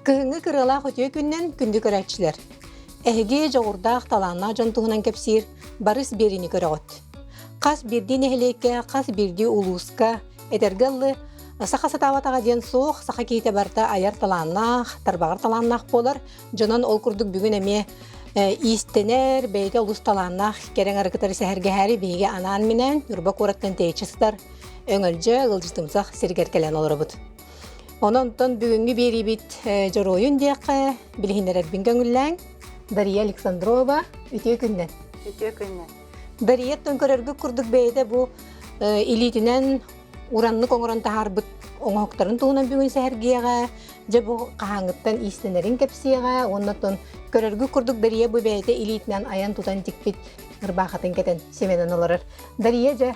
Кыһыҥҥы кырыалаах үтүө күнүнэн күндү көрөөччүлэр! Эһиги дьоҕурдаах, талааннаах дьон туһунан кэпсиир Барыс биэриини көрөҕүт. Хас биирдии нэһилиэккэ, хас биирдии улууска этэргэ ыллы саха сатаабатаҕа диэн суох, саха киһитэ барыта айар талааннаах, тарбаҕар талааннаах буолар. Дьонон ол курдук бүгүн эмиэ иистэнэр, бэйэтэ олус талааннаах кэрэҥ арыкытары сэһэргэһээри биһиги анаан-минээн Ньурба куораттан тэйиччи сытар Өҥөлдьө ыалдьытымсах сиригэр кэлэн олоробут. Онон онтон бүгүҥҥү биэриибит дьоруойун диэххэ билиһиннэрэрбин көҥүллээҥ. Дария Александрова, үтүө күннэн. Үтүө күннэн. Дарияттан көрөргүт курдук бэйэтэ бу илиитинэн ураннык оҥорон таһаарбыт оҥоһуктарын туһунан бүгүн сэһэргиэҕэ, дьэ бу хаһааҥҥыттан иистэнэрин кэпсиэҕэ, уонна оттон көрөргүт курдук Дария бу бэйэтэ илиитинэн айан тутан тикпит ырбаахатын кэтэн симэнэн олорор. Дария дьэ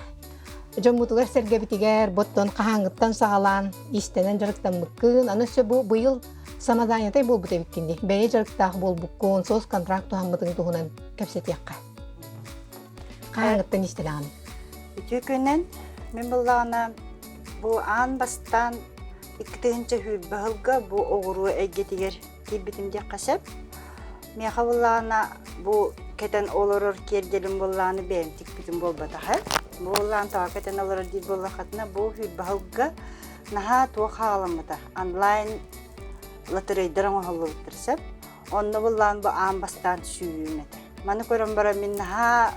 дьоммутугар-сэргэбитигэр боттон хаһааҥҥыттан саҕалаан иистэнэн дьарыктаммыккын, аны өссө бу быйыл самозанятай буолбут эбиккин дии, бэйэ дьарыктаах буолбуккун, соцконтракт туһаммытыҥ туһунан кэпсэтиэххэ. Хаһааҥҥыттан иистэнэҕин? Үтүө күнүн. Мин буллаҕына бу аан бастаан 2020 сылга бу оҕуруо эйгэтигэр киирбитим диэххэ сөп. Миэхэ буллаҕына бу кэтэн олорор киэргэлим буоллаҕына бэйэм тикпитим буолбатаҕа. Бу буоллаҕына тоҕо кэтэн олорор диир буоллаххытына бу сүүрбэ сылга наһаа туох хаалламмыта онлайн лотерейдар оҥоһуллубуттар сөп. Онно буллаан бу аан бастаан сүүйүүм этэ. Маны көрөн баран мин наһаа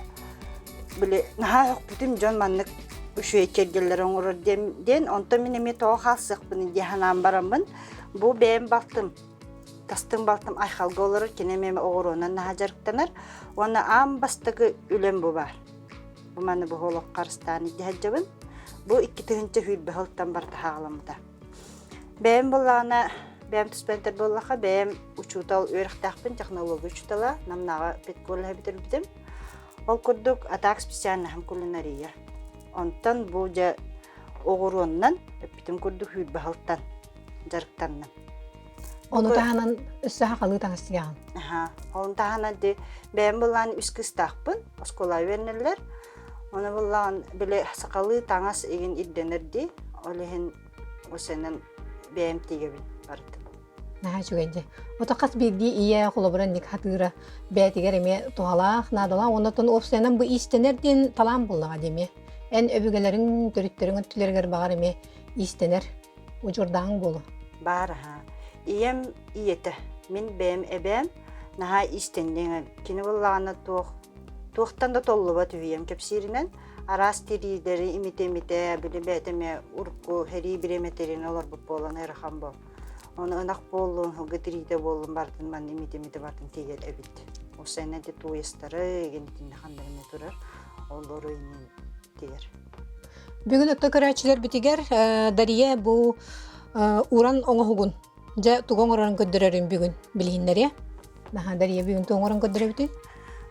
били наһаа өһөхпүтүм дьон маннык үчүгэй киэргэллэри оҥорор диэн, диэн онтон мин эмиэ тоҕо хаалсыахпын дии санаан бараммын бу бэйэм балтым тастыҥ балтым Айхалга олорор кини эмиэ оҕуруонан наһаа дьарыктанар уонна аан бастакы үлэм бу баар. Бу маны бу олох харыстаан илдьэ сылдьабын. Бу 2020 сылтан барыта хаҕаламмыта. Бэйэм буоллаҕына, бэйэм туспентер буоллахха, бэйэм учуутал үөрэхтээхпин, технология учуутала, Намнааҕы педколлеһы бүтэрбитим. Ол курдук атак специальноһым кулинария. Онтон бу дьэ оҕуруоннан, эппитим курдук сүүрбэ сылтан дьарыктанным. Ону таһынан өссө сахалыы таҥас тигэҕин. Аха. Ону таһынан ди бэйэм былаан үс кыыстаахпын, оскуола үөрэнэллэр. Ону былаан били сахалыы таҥас игин ирдэнэр дии. Ол иһин Усенан бэйэм тигэбин бардым. Наһаа үчүгэй дьэ. Ото хас биирдии ийэ холобура ник хатыыра бэйэтигэр эмиэ туһалаах, наадалаах уонна оттон уопсайынан бу иистэнэр диэн талаан буллаҕа дии эмиэ. Эн өбүгэлэриҥ, төрүттэриҥ өттүлэригэр баҕар эмиэ иистэнэр удьуордааҕыҥ буолуо. Баар аһаа. Ийэм ийэтэ, мин бэйэм эбээм наһаа иистэнньэҥ эбит. Кини буоллаҕына туох туохтан да толлубат үһүйэм кэпсииринэн араас тириилэри имитэ-имитэ били бэйэтэ эмиэ урукку сэрии бириэмэтэрин олорбут буолан ыарахан буол. Ону ынах буоллун, сылгы тириитэ буоллун барытын манна имитэ-имитэ барытын тиийэр эбит. Усайна ити тууйастары итиннэ ханна эмэ турар. Олору иннин тигэр. Бүгүн өттө көрөөччүлэрбитигэр Дария бу уран оҥоһугун дьэ тугу оҥорорун көрдөрөрүн бүгүн билиһиннэриэ. Наһаа Дария бүгүн тугу оҥорон көрдөрөбүтүй?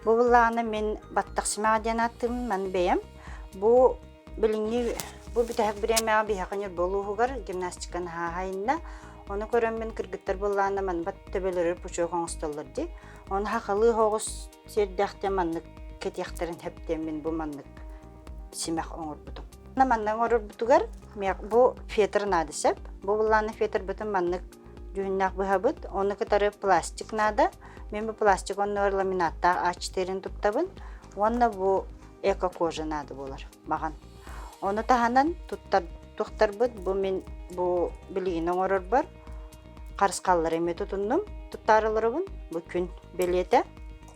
Бу былааны мин баттахсымаҕа диэн ааттыыбын маны бэйэм. Бу билиҥҥи бу бүтэһик бириэмэҕэ биһиэхэ Ньурба улууһугар гимнастика наһаа аһайынна. Ону көрөммүн кыргыттар былаана манбат төбөлөрү пучок оҥостоллор дии. Ону хахалыы оҕус сиэрдээхтэн маннык кэтиэхтэрин хэптиэммин бу маннык симэх оҥорбутум. Манна оҥорорбутугар бу фетр наада сөп. Бу былааны фетрбытын маннык дьүһүннээх быһабыт. Ону кытары пластик наада. Мин бу пластик оннугар ламинаттаах А4 туттабын. Уонна бу эко-кожа наада буолар маҕан. Ону таһынан туттар туохтарбыт бу мин бу билигин оҥорорбор харысхаллары эмиэ тутуннум. Туттаарыларыбын бу күн бэлиэтэ.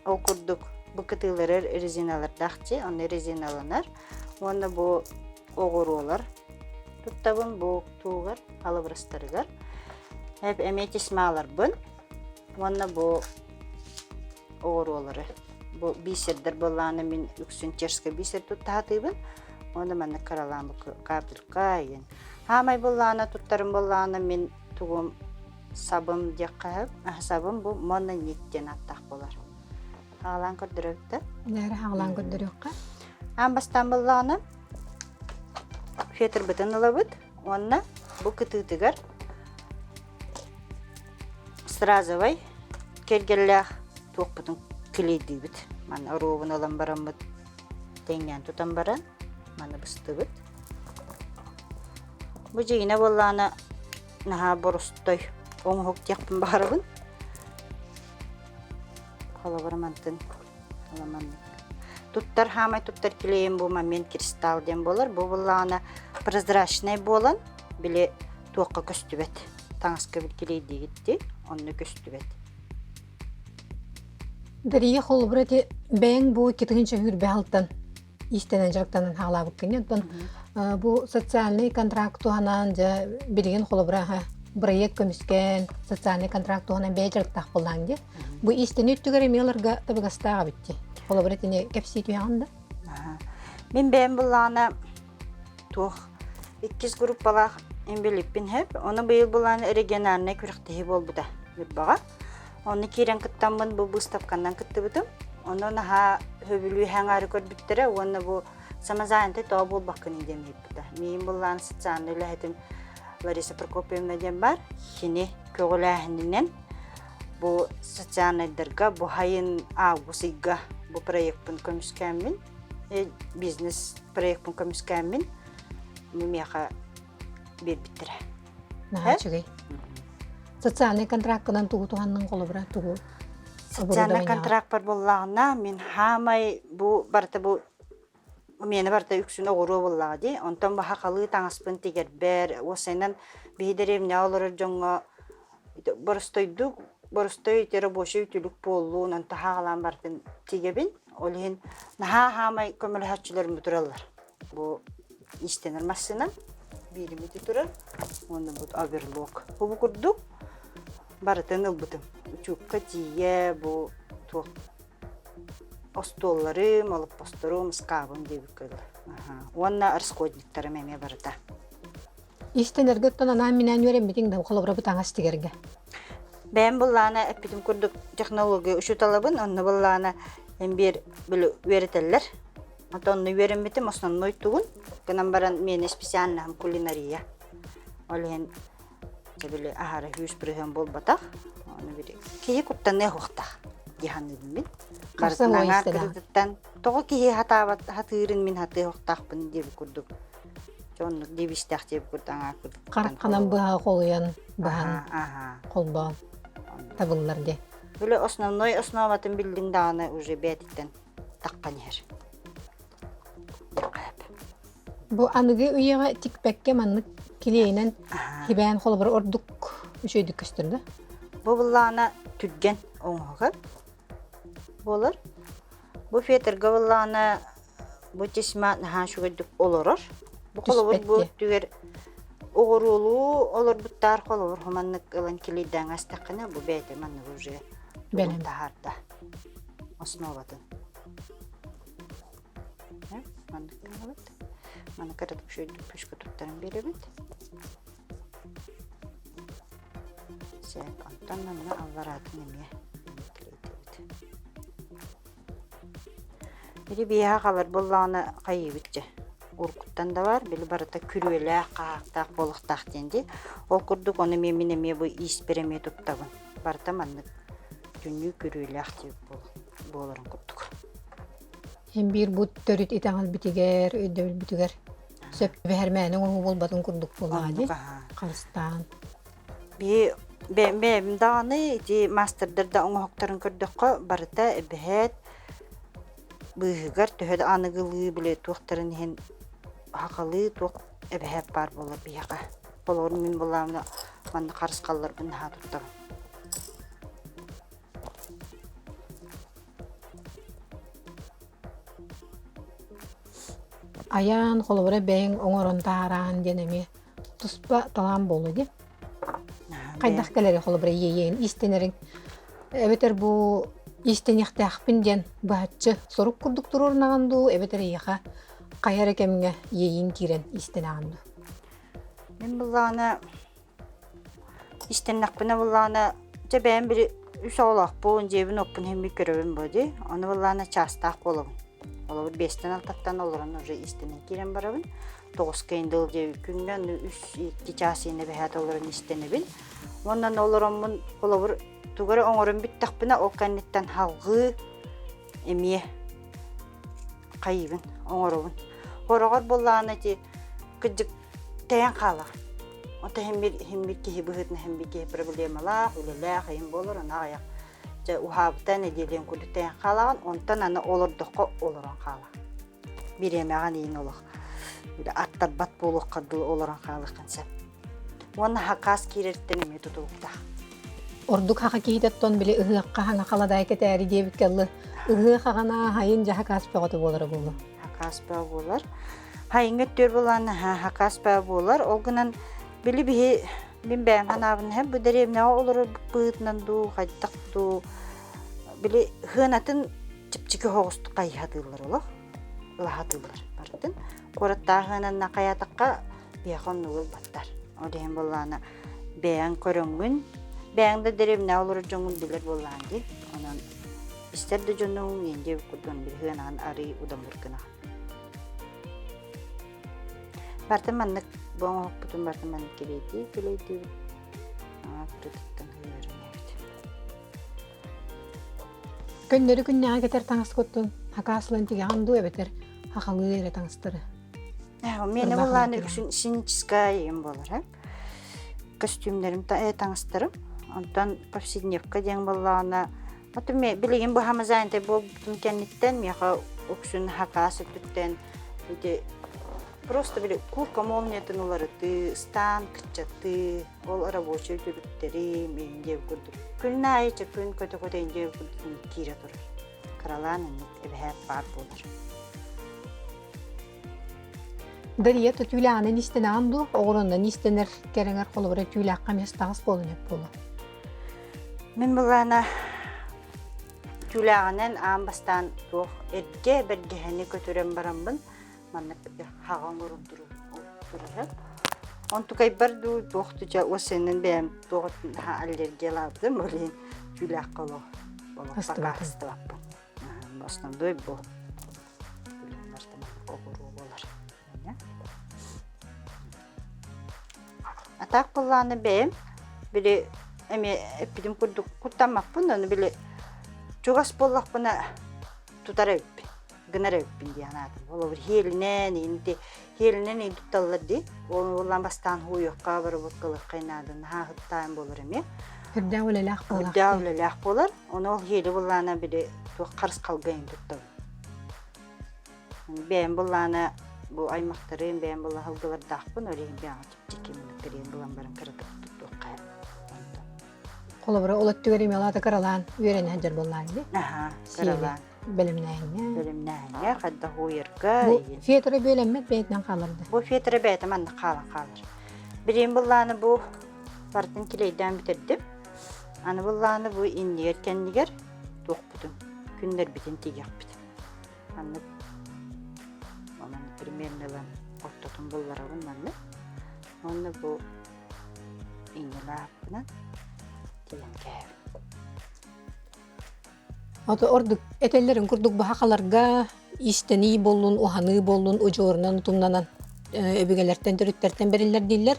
Ол курдук бу кытыылары резиналардаах дьиэ, онно резиналанар. Уонна бу оҕуруолар туттабын бу туугар, алыбырастарыгар. Эмиэ тесьмаларбын уонна бу. оҕуруолары. Бу бисердэр буоллаҕына мин үксүн чешскэй бисер туттаһатыыбын. Уонна маннык кыралаан бу капелька иэн. Хаамай буоллаҕына туттарым буоллаҕына мин тугум сабым диэххэ сөп. Сабым бу мононит диэн ааттаах буолар. Хаалаан көрдөрөбүт да? Нээрэ хаалаан көрдөрүөххэ. Аан бастаан буоллаҕына фетрбытын ылабыт уонна бу кытыытыгар стразовай кэргэллээх туохпутун килийдиибит. Маны оруобун ылан бараммыт тэҥнээн тутан баран маны быстыбыт. Бу дьиҥинэ буоллаҕына наһаа боростой оҥоһук диэхпин баҕарабын. Холобура мантын ыламаннык. Туттар хаамай туттар килиэйим бу момент кристалл диэн буолар. Бу буоллаҕына прозрачнай буолан били туохха көстүбэт. Таҥаска бил килиэйдиигит дии, онно көстүбэт. Дария холобура ити бэйэҥ бу иккитин чөһүүр бэһалтан иистэнэн дьарыктанан хаалаабыккын оттон бу социальный контракт туһанан дьэ билигин холобура бырайыак көмүскээн социальный контракт туһанан бэйэ дьарыктаах буоллаан дии бу иистэни өттүгэр эмиэ ыларга табыгастаах эбит дии холобура итини кэпсии түһэҕин да Мин бэйэм буллаҕына туох иккис группалаах инбэлиппин хэп ону быйыл булаан региональнай күрэхтэһии буолбута Ньурбаҕа Онно киирэн кыттаммын бу быыстапканан кыттыбытым. Онно наһаа сөбүлүү аҥаары көрбүттэрэ уонна бу самозанятый тоҕо буолбаккын диэн ыйыппыта. Миигин буллаан социальнай үлэһитим Лариса Прокопьевна диэн баар. Кини көҕүлээһининэн бу социальнайдарга бу хайын август ыйга бу проекпын көмүскээммин, бизнес проекпын көмүскээммин миэхэ биэрбиттэрэ. Наһаа үчүгэй. Социальный контраккынан тугу туһанныҥ холобура тугу Социальный контракпар буоллаҕына мин хаамай бу барыта бу миэнэ барыта үксүн оҕуруо буоллаҕа дии. Онтон баһа халыы таҥаспын тигэрбэр, уопсайынан биһи дэриэбинэҕэ олорор дьоҥҥо боростойдук, боростой ити рабочий үтүлүк буоллун, онто хаалаан барытын тигэбин. Ол иһин наһаа хаамай көмөлөһөөччүлэрим тураллар. Бу иистэнэр массыынам бииримити турар уонна бу оверлок. Бу курдук барытын ылбытым. Учуукка тиийэ бу туох остуолларым, олоппосторум, ыскаабым диэбиккэ дылы. Уонна расходниктарым эмиэ барыта. Иистэнэргэ оттон анаан-минээн үөрэммитиҥ да холобура бу таҥас тигэргэ? Бэйэм быллаана эппитим курдук технология учууталабын, онно быллаана эмбиэр үөрэтэллэр. Онтон онно үөрэммитим основной тугун, гынан баран миэнэ специальноһым кулинария. Ол иһин били аһара сүүс бырыһыан буолбатах. Ону били киһи куттаныа суохтаах дии саныыбын мин. Барытын аҥаар кырыытыттан тоҕо киһи хатаабат хатыырын мин хатыа суохтаахпын диэбит курдук. Оннук девизтээх диэбит курдук аҥаар кырыытыттан Харахханан быһа холуйан, быһан, холбоон табыллар дии. Били основной основатын биллиҥ даҕаны уже бээтиттэн таххан иһэр. Бу аныгы үйэҕэ тикпэккэ маннык килиэйинэн хибээн холобур ордук үчүгэйдик көстөр да? Бу быллаана түргэн оҥоһуга буолар. Бу фетрга быллаана бу тесьма наһаа үчүгэйдик олорор. Бу холобур бу өттүгэр оҕуруолуу олорбуттаар холобур маннык ылан килийдээн астаххына бу бэйэтэ маннык уже Бэлэм. таһаарда. Основатын. Маннык гынабыт. Маны кыратык үчүгэйдик пүскэ туттаран биэрэбит. Сөп, онтон манна аллараатын эмиэ килийдэбит. Били биэһэ халар буоллаҕына хайыыбыт дьэ. Уруккуттан да бар, били барыта күрүөлээх, хаһаахтаах буолуохтаах диэн дии. Ол курдук ону эмиэ мин эмиэ бу ииспэр эмиэ туттабын. Барыта маннык Түннүү күрүөлээх диэбит буоларын курдук. Эн биир бу төрүт итэҕэлбитигэр, өйдөбүлбүтүгэр сөп түбэһэр мээнэ оҥоһуу буолбатын курдук буоллаҕа дии. Харыстаан. Би бэйэм даҕаны ити мастердар да оҥоһуктарын көрдөххө барыта эбэһээт быыһыгар төһө да аныгылыы били туохтарын иһин хахалыы туох эбэһээт баар буолар биһиэхэ. Холобур мин булаамна манна харысхалларбын наһаа туттабын. Айаан, холобура бэйэҥ оҥорон таһаараан диэн эмиэ туспа талаан буолуо дии. Хайдах кэлэри холобура иэйиэн истэнэриҥ эбэтэр бу Иистэниэхтээхпин диэн быһаччы сорук курдук туруорунаҕын дуу, эбэтэр эйиэхэ хайа эрэ кэмҥэ иэйииҥ киирэн иистэнэҕин дуу? Мин буллаҕына истэннэхпинэ буллаҕына дьэ бэйэм били үс оҕолоохпун, дьиэбин-уоппун иһин мин көрөбүн буо дии. Ону буллаҕына чаастаах буолабын. Холобур биэстэн алтаттан олорон уже иистэнэн киирэн барабын. Тоҕуска индыл дьиэ күҥҥэ аны үс икки чаас иһинэ бэһээт олорон истэнэбин. Уонна олороммун холобур тугу эрэ оҥорон бүттэхпинэ ол кэнниттэн халҕыы эмиэ хайыыбын оҥоробун. Хороҕор буоллаҕына ити кырдьык тэйэн хаалар. Ото иһин иһин киһи быһыытынан иһин киһи проблемалаах, үлэлээх иһин буолар, аны аҕыйах дьэ уһаабыта нэдиэлээн курдук тэйэн хаалаҕын, онтон аны олордоххо олорон хаалар. Бириэмэҕин иин олох аттарбат буолуохха дылы олорон хаалыаххын сөп. Уонна хакаас киирэриттэн эмиэ тутулуктаах. Ордук хаха киһитэттон били ыһыахха хаҥа халадаай кэтээри диэбиккэ ыллы ыһыах аҕана хайын дьаһа каас бөҕөтө буолара буолуо. Хакаас бөҕө буолар. Хайыҥҥа өттүөр буолаан хакаас бөҕө буолар. Ол гынан били биһи мин бэйэм ханаабын бу дэриэбинэҕэ олорор быһыытынан дуу, хайдах дуу били хыанатын чэпчэки соҕустук хайыһатыыллар олох ылаһатыыллар барытын. Куораттааһынанна хайаатахха биһиэхэ оннугу ылбаттар. Ол иһин буоллаҕына бэйэҥ көрөҥҥүн, бэйэҥ да дэриэбинэҕэ олорор дьоҥҥун билэр буоллаҕын дии. Онон истэр да дьонуҥ индия курдук билһыанаҕын арый удамыр гынаҕын. Барытын маннык бу оҥоһукпутун барытын маннык килэйдии килэйдиибит. Аа, кырытыттан ыарынабыт. Көннөрү күннээҕи кэтэр таҥаскыттан хакаасылан тигэҕин дуу эбэтэр хахалыы эрэ таҥастары? Миэнэ буоллаҕына үксүн синическай им буолар. Костюмнарым таҥастарым. Онтон повседневка диэн буоллаҕына билигин бу хамазаантай буолбутум кэнниттэн миэхэ үксүн хакаас өттүттэн ити просто били курка молниятын уларытыы, ыстаан кыччатыы, Ол рабочай түбүктэри мин диэбит курдук күн аайы чөкүн көтө-көтө диэбит курдук киирэ турар. Кыралаан инник эбэһээт баар буолар. Дария түүлээҕинэн иистэнэҕин дуу, оҕолонон иистэнэр кэрэҥэр холобура түүлээххэ эмиэ таҕас буолан эп буолуо. Мин былаана түүлээҕинэн аан бастаан туох эргэ бэргэһэни көтүрэн бараммын маннык хаҕа оҥорон турар. Онтукайбар дуу туох дьэ уосеннэн бэйэм туох аллергиялаабытым ол иһин түүлээххэ олох олох пока астыбаппын. Основной бу оҕуруо буолар. Атаак былааны бэйэм били эмиэ эппитим курдук куттаммаппын, ону били чугас буоллахпына тутар эбиппин гынар эбиппин дии санаатым. Холобур, хиэлинэн инти хиэлинэн ин тутталлар дии. Ол улаан бастаан хуйуохха, барыбыккалыахха наада наһаа ыттаан буолар эмиэ. Үрдээх үлэлээх буолар. Үрдээх үлэлээх буолар. Ону ол хиэли буллаана били туох харысхалга ин туттабын. Бэйэм буллаана бу аймахтарым бэйэм булла халгылардаахпын, ол иһин бэйэҕэ чэпчэки минуттарыйан булан баран кыратык туттуохха Холобура, ол өттүгэр имелаата кыралаан үөрэнэ сылдьар буоллаан дии. Аха, кыралаан. Бэлэмнээһиҥҥэ. Бэлэмнээһиҥҥэ, хайдах уйарга. Бу фетра бүөлэммэт бэйэтинэн хаалар да? Бу фетра бэйэтэ маннык хаалан хаалар. Билигин быллааны бу барытын килейдээн бүтэрдим. Аны быллааны бу иннигэр кэннигэр туохпутун, күннэрбитин тигиэхпит. Маннык онон примерно ылан ортотун булларабын маннык. Уонна бу иннилааппынан тиийэн кээбин. Ото ордук этэллэрин курдук баһахаларга иистэнии буоллун, уһаныы буоллун удьуорунан утумнанан өбүгэлэртэн төрүттэртэн бэриллэр дииллэр.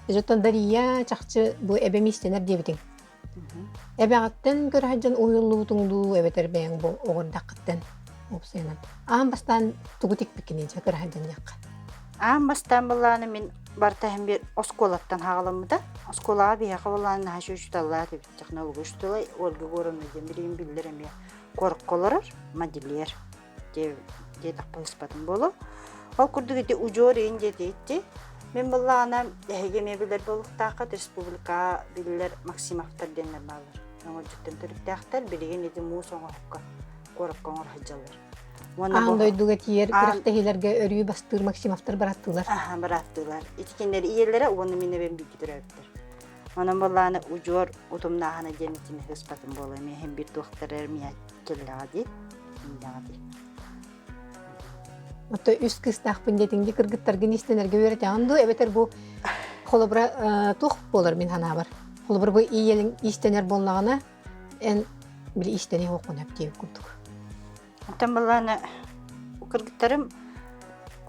Дьоттон Дария чахчы бу эбэм иистэнэр диэбитиҥ. Эбэҕиттэн көрө сылдьан уһуйуллубутуҥ дуу, эбэтэр бэйэҥ бу оҕордаххыттан уопсайынан. Аан бастаан тугу тикпиккиний дьэ көрө сылдьан диэххэ. Аан бастаан былааны мин барыта иһин биир оскуолаттан хаҕаламмыта. Оскуолаҕа биһиэхэ былаан наһаа учууталлаах эбит технология учуутала Ольга Егоровна диэн билигин биллэр эмиэ куоракка олорор модельер диэтэхпэ ыспатым буолуо. Ол курдук ити удьуор иин диэтиитти. Мин былаана эһиги эмиэ билэр буолуохтааххыт республика биллэр Максимовтар диэннэр бааллар. Өҥөлдьүттэн төрүттээхтэр билигин ити муус оҥоһукка куоракка оҥоро сылдьаллар. Аан дойдуга тиийэр күрэхтэһиилэргэ өрүү бастыыр Максимовтар бырааттыылар. Аха, бырааттыылар. Ити кинилэр ийэлэрэ уонна мин эбэм бииргэ төрөөбүттэр. Онон буоллаҕына удьуор утумнааһына диэн итини ыспатым буолуо эмиэ иһин биир туохтара эрмийэ кэллэҕэ дии, кииннэҕэ дии. Ото үс кыыстаахпын диэтиҥ дии кыргыттаргын истэнэргэ үөрэтэҕин дуу эбэтэр бу холобура туох буолар мин санаабар холобура бу иийэлиҥ иистэнэр буоллаҕына эн били иистэниэх уоххун сөп диэбит курдук. Оттон былаана кыргыттарым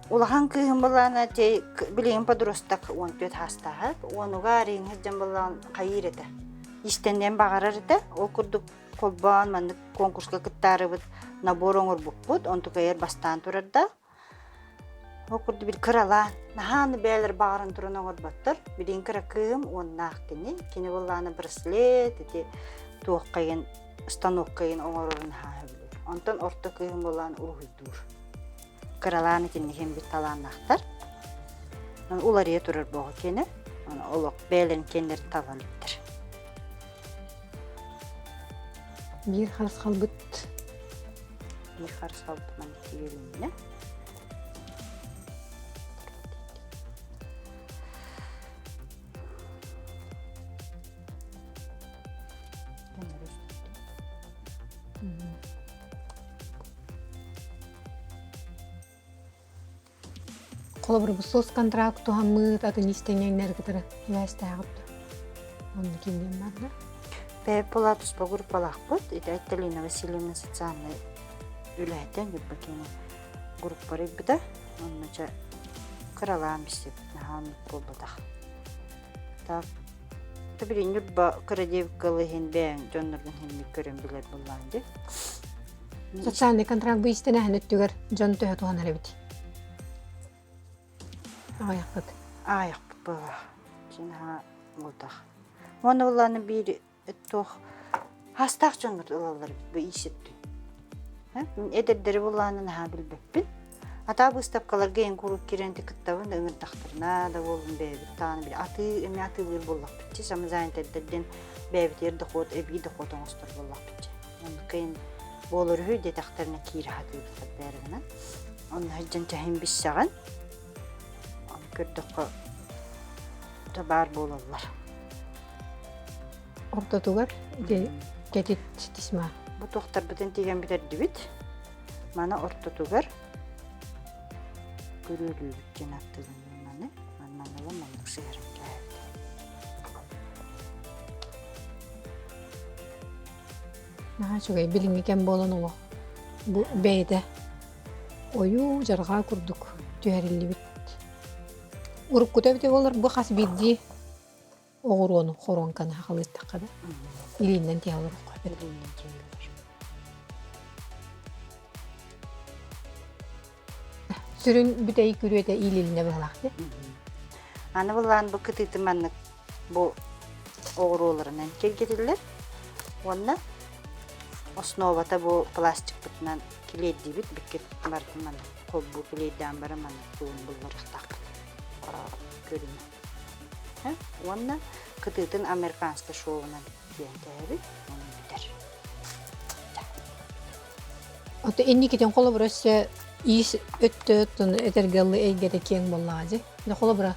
улахан кыыһым былаана те билигин подросток 14 хаастааһап уонуга арыйын сылдьан былаан хайыыр этэ иистэниэн баҕарар этэ ол курдук холбоон маннык конкурска кыттаарыбыт набор оҥорбуппут онтукайар бастаан турарда Ол курдук били кыралаан, наһааны бэйэлэр баҕаран туран оҥорботтор. Билигин кыра кыыһым уоннаах кини. Кини буоллаҕына браслет, ити туоххайын, станоккайын оҥорорун наһаа сөбүлүүр. Онтон орто кыыһым буоллаҕына уруһуйдуур. Кыралаан итинник бит талааннаахтар. Уларыйа турар буоҕа кини. Олох бэйэлэрин киэннэрин талан иттэр. Биир харысхалбыт Биир харысхалбыт маннык киириннэ. Холобур, бу соцконтракт туһаммыт атын истэҥҥэҥнэр кытары сибээстээҕит дуо? Онно кимниэн барда? Бэйэ була туспа группалаахпыт. Ити Айталина Васильевна социальнай үлэһитэ Ньурба киэнэ группа арыйбыта. Онно чэ кыралаан билсибит, наһаа оннук буолбатах. Так, били Ньурба кыра диэбиккэ иһин бэйэҥ дьонноргун иһинник көрөн билэр буоллаҕыҥ дии. Социальный контракт бу истэнэһин өттүгэр дьон төһө туһанар эбит? Аҕыйахпыт. Аҕыйахпыт буолар. Чинаһа буолтах. Уонна буллааны биир туох хастаах дьоннор ылаллар эбит бу иисэттин. Эдэрдэри буллааны наһаа билбэппин. Атаа быыстапкаларга эн куруук киирэн кыттабын ыҥырдахтарына да буоллун бэйэбит даҕаны били атыы эмиэ атыылыыр буоллахпытчы самозанятайдар диэн бэйэбитигэр дохуот эбии дохуот оҥостор буоллахпытчы. Оннук буолар үһү диэтэхтэринэ киирэ сатыыбыт хардаары гынан. Онно сылдьан чэһин билсэҕин. Ону көрдөххө баар буолаллар. Ортотугар ити кэтит тисма. Бу туохтарбытын тигэн бүтэрдибит. Маны ортотугар күрүөлүүбүт диэн ааттыыбын маны. Манна ылан маннык сыһаран кээһэбит. Наһаа үчүгэй билиҥҥи кэм буолан олох бу бэйэтэ ойуу дьарҕаа курдук түһэриллибит. Уруккута эбитэ буоллар бу хас биирдии оҕуруону хоруоҥканы хахалыыртахха да илииннэн тиһэ олоруохха эбит. Илииннэн тиһэллэр. Сүрүн бүтэй күрүөтэ иилилинэ быһалаах дии. Аны былаан бу кытыыты маннык бу оҕуруоларынан киэргэтиллэр уонна основата бу пластикпытынан килиэйдиибит бүккет барытын маннык холбуу килиэйдээн баран маннык тугун булларыахтаахпыт көрүҥэ уонна кытыытын американскай шовунан тиэн кээһэбит уонна бүтэр Ото инникитин холобура өссө иис өттө этэргэ эйгэтэ киэҥ буоллаҕа дии. Холобура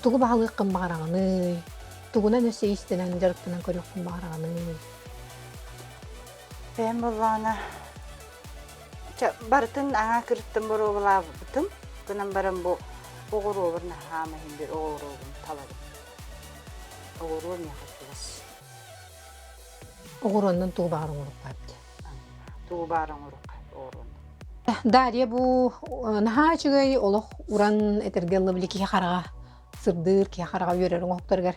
тугу баҕалыаххын баҕараҕыный? Тугунан өссө иистэнэн дьарыктанан көрүөххүн баҕараҕыный? Бэйэм буоллаҕына чэ барытын аҥаа кырыттан боруобалаабытым. Гынан баран бу оҕуруобар наһаа иһин биир оҕуруобун талабын. Оҕуруо миэхэ чугас. Оҕуруоннан тугу баҕар оҥоруохха эбит. Тугу баҕар оҥоруохха оҕуруоннан. Дарья бу наһаа үчүгэй олох уран этэргэ ыллыбыт киһи хараҕа сырдыыр, киһи хараҕа үөрэр оҥоһуктарыгар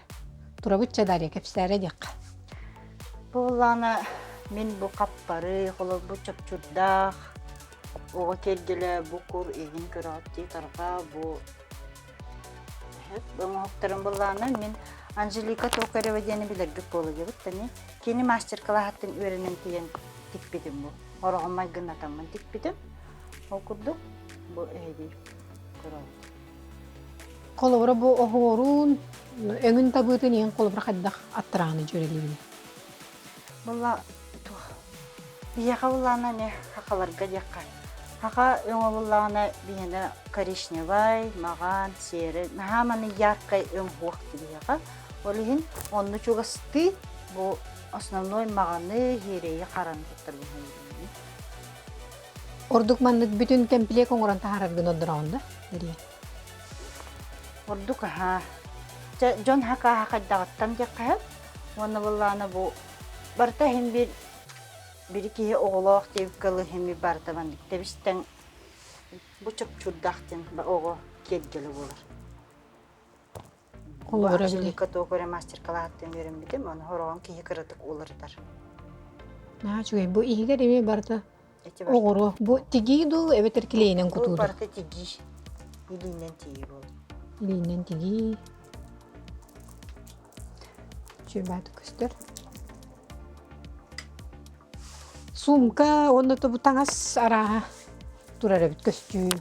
турабытча Дарья кэпсээрэ диэххэ. Бу буоллаҕына мин бу хаппары, холобур чопчурдаах оҕо киэргэлэ бу кур игин көрөҕүт дии тарҕаа бу оҥоһуктарын буоллаҕына мин Анжелика Токарева диэни билэргит буолуо диэбит тани кини мастер-кылааһыттан үөрэнэн тиийэн тикпитим бу Ороҕом майгыннатаммын тикпитим. Ол курдук бу эһиги көрөҕүт. Холобура бу оһуоруун өҥүн табыытын иһин холобура хайдах аттарааны дьүөрэлиибин? Була туох биһиэхэ буллаҕына эмиэ хахаларга диэххэ. Хаха өҥө буллаҕына биһиэнэ коричневай, маҕан, серый наһаа маны яркай өҥ суох биһиэхэ. Ол иһин онно чугастыы бу основной маҕаны, хиэрэйи хараны туттарбын сөбүлүүбүн. Ордук маннык бүтүн кэмпилиэк оҥорон таһаараргын ордороҕун да, Дария? Ордук аһаа. Дьэ, дьон хакааһа хайдаҕыттан диэххэ сөп. Уонна былаана бу барыта иһин биир бири киһи оҕолоох диэбиккэ ылы иһин биир барыта маннык тэбистэн бу чопчуурдаах диэн оҕо киэргэлэ буолар. Холобура били. Анжелика Токаря мастер-кылааһыттан үөрэммитим, ону хороҕон киһи кыратык уларытар. Наһаа үчүгэй. Бу иһигэр эмиэ барыта Эти барыта. оҕуруо. Бу тигии дуу эбэтэр килиэйинэн Бу кутуу дуу? барыта тигии. Илиинэн тигии буолар. Илиинэн тигии. Үчүгэй көстөр. Сумка уонна тобу таҥас арааһа турар эбит көстүү.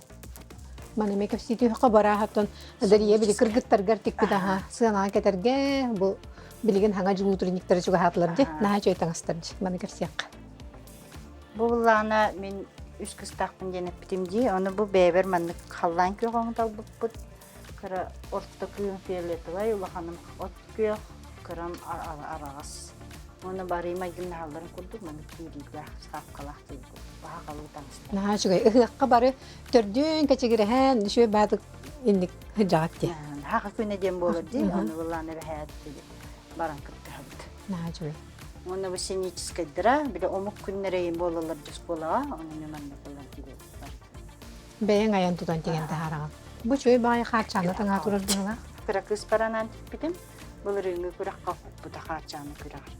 Маны эмиэ кэпсии түһүөххэ барааһаттан Дария били кыргыттаргар тикпит аха сыанаҕа кэтэргэ бу билигин хаҥа дьулуутурниктары чугаһаатылар дии наһаа үчүгэй таҥастар дии маны кэпсиэххэ. Бу былаана мин үс кыстаахпын диэн эппитим дии. Ону бу бэйэбэр маннык халлаан күөх оҥо талбыппыт. Кыра орто кыым фиолетовай, улаханым от күөх, кырам араҕас. Уонна барыы майгыннаһалларын курдук маннык киириилээх, ставкалаах диэн курдук баһа таҥастар. Наһаа үчүгэй. Ыһыахха бары төрдүөн кэчигирэһэн, үчүгэй баатык инник сыдьаҕат дии. Хаха күнэ диэн буолар дии, ону былаан эбэһээт баран кыттыһабыт. Наһаа үчүгэй. Уонна бу сценическайдара, били омук күннэрэйин буолаллар дьэ оскуолаҕа, ону мен маннык ылан тигэр Бэйэҥ айан тутан тигэн таһаараҕын. Бу үчүгэй баҕайы хааччаана таҥаа турар быһыылаах. Кыра кыыс баранаан тикпитим. Былырыыҥҥы күрэххэ хоппута хааччаана күрэҕэр.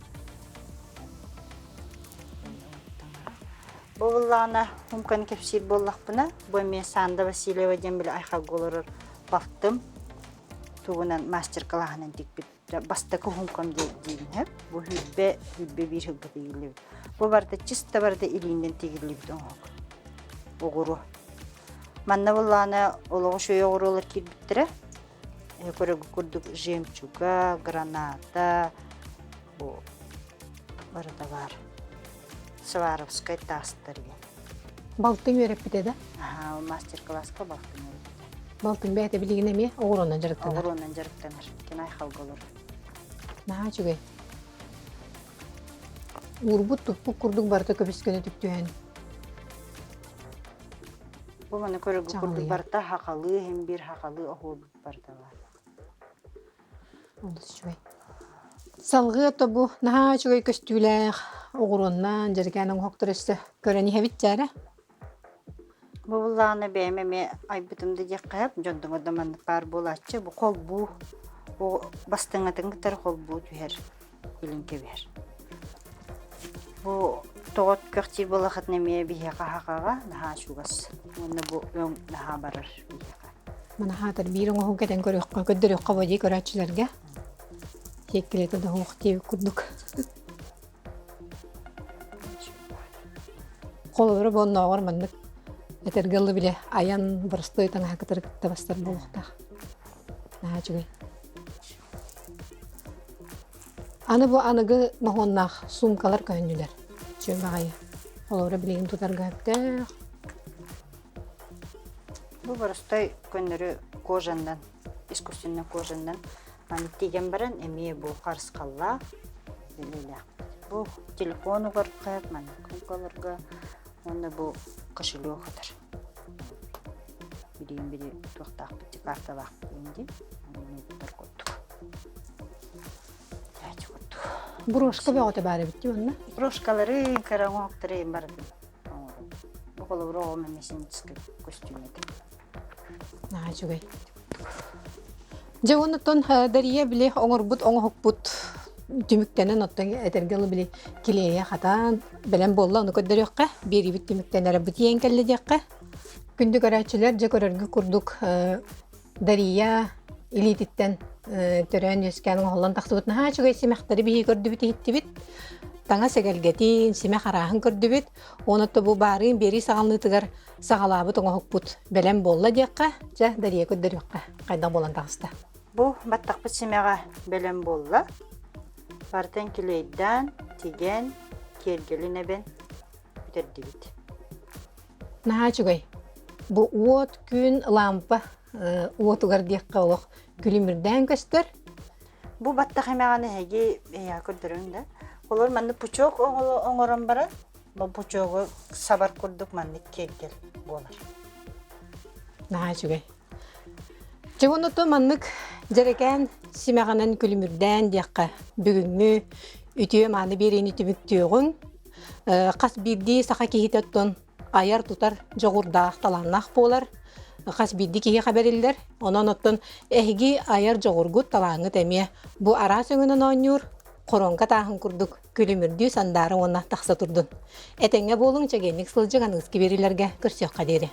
Бу буллаҕына хумканы кэпсиир буоллахпына, бу эмиэ Санда Васильева диэн били айхалга олорор балтым тугунан мастер-кылааһынан тикпит бастакы хумкам диэн сөп. Бу хүрбэ, хүрбэ биир сылга тигиллибит. Бу барыта чисто барыта илиинэн тигиллибит оҥоһук. Оҕуруо. Манна буллаҕына олоҕу үчүгэй оҕуруолар киирбиттэрэ. Көрөгү курдук жемчуга, граната, бу барыта баар. Сваровскай таастар диэн. Балтыҥ үөрэппитэ да? Аха, мастер-класска балтыҥ үөрэппитэ. Балтыҥ бэйэтэ билигин эмиэ оҕуруонан дьарыктанар. Оҕуруонан дьарыктанар. Кини айхалга олорор. Наһаа үчүгэй. Уурбут туппут курдук барыта көбүс-көнө түптүһэн. Бу маны көрөргө курдук барыта хахалыы иһин биир хахалыы оһуобут барыта баар. Олус үчүгэй. Салгыы тобу наһаа үчүгэй көстүүлээх оҕуруоннан дьэргээн оҥоһуктар өссө көрөн иһэбит дьээрэ. Бу буллаҕына бэйэм эмиэ айбытым да диэххэ сөп, дьонтон да маннык баар буолааччы. Бу холбуу, бу бастыҥатын кытары холбуу түһэр, илин кэбиһэр. Бу тоҕо көхтиир буоллахытына эмиэ биһиэхэ хахаҕа наһаа чугас. Уонна бу өҥ наһаа барар биһиэхэ. Манаһаатар биир оҥоһугу кэтэн көрүөххэ, көрдөрүөххэ бо дии көрөөччүлэргэ. Сиэккилэтэ да суох диэбит курдук. Холобура бу оннооҕор маннык этэргэ дылы бile айан боростуой таҥаһа кытары кытта бастар буолуохтаах. Наһаа үчүгэй. Аны бу аныгы моһуоннаах суумкалар көһүннүлэр. Үчүгэй баҕайы. Холобура билигин тутарга сөптөөх. Бу боростой көннөрү кожаннан, искусственный кожаннан маны тигэн баран эмиэ бу харысхаллаах үлэлээх. Бу телефон угарга, маннык сумкаларга уонна бу кошелек хатар. Билигин били туохтаахпыт карталаахпыт диэн онно уктар курдук. Чаачы курдук. Брошка бөҕөтө баар эбит дии онно. Брошкалары, кыра оҥоһуктары барытын оҥорон. Бу холобура оҕом эмиэ көстүүм этэ. Наһаа үчүгэй. Дьэ оннуттан Дария били оҥорбут оҥоһукпут түмүктэнэн оттон этэргэ дылы били килиэйэ хатаан бэлэм буолла ону көрдөрүөххэ биэриибит түмүктэнэрэ бу тиийэн кэллэ диэххэ күндү көрөөччүлэр дьэ көрөргө курдук Дария илиититтэн төрөөн үөскээн оҥоһуллан тахсыбыт наһаа үчүгэй симэхтэри биһиги көрдүбүт иһиттибит таҥас эгэлгэтин симэх арааһын көрдүбүт уонна бу баарыын биэрии саҕаланыытыгар саҕалаабыт оҥоһукпут бэлэм буолла диэххэ, дьэ, Дария көрдөрүөххэ хайдах буолан таҕыста. Бу баттахпыт симэҕэ бэлэм буолла. Барытын килиэйдээн, тигэн, киэргэлин эбэн бүтэрдибит. Наһаа үчүгэй. Бу уот, күн, лампа уотугар диэххэ олох күлүмүрдээн көстөр. Бу баттах эмэҕин эһиги эһиэхэ көрдөрөҥ да. Олор маннык пучок оҥорон баран, бу пучогу сабар курдук маннык киэргэл буолар. Наһаа үчүгэй. Дьэ онно маннык дьэрэкээн симэҕинэн күлүмүрдээн диэххэ бүгүҥҥү үтүө мааны биэриини түмүктүөҕүҥ. Хас биирдии саха киһитэ оттон айар-тутар дьоҕурдаах, талааннаах буолар. Хас биирдии киһиэхэ бэриллэр. Онон оттон эһиги айар дьоҕургут, талааҥҥыт эмиэ бу араас өҥөнөн оонньуур хоруоҥка тааһын курдук күлүмүрдүү сандаара уонна тахса турдун. Этэҥҥэ буолуҥ, чэгиэнник сылдьыҥ, аныгыскы биэриилэргэ көрсүөххэ диэри.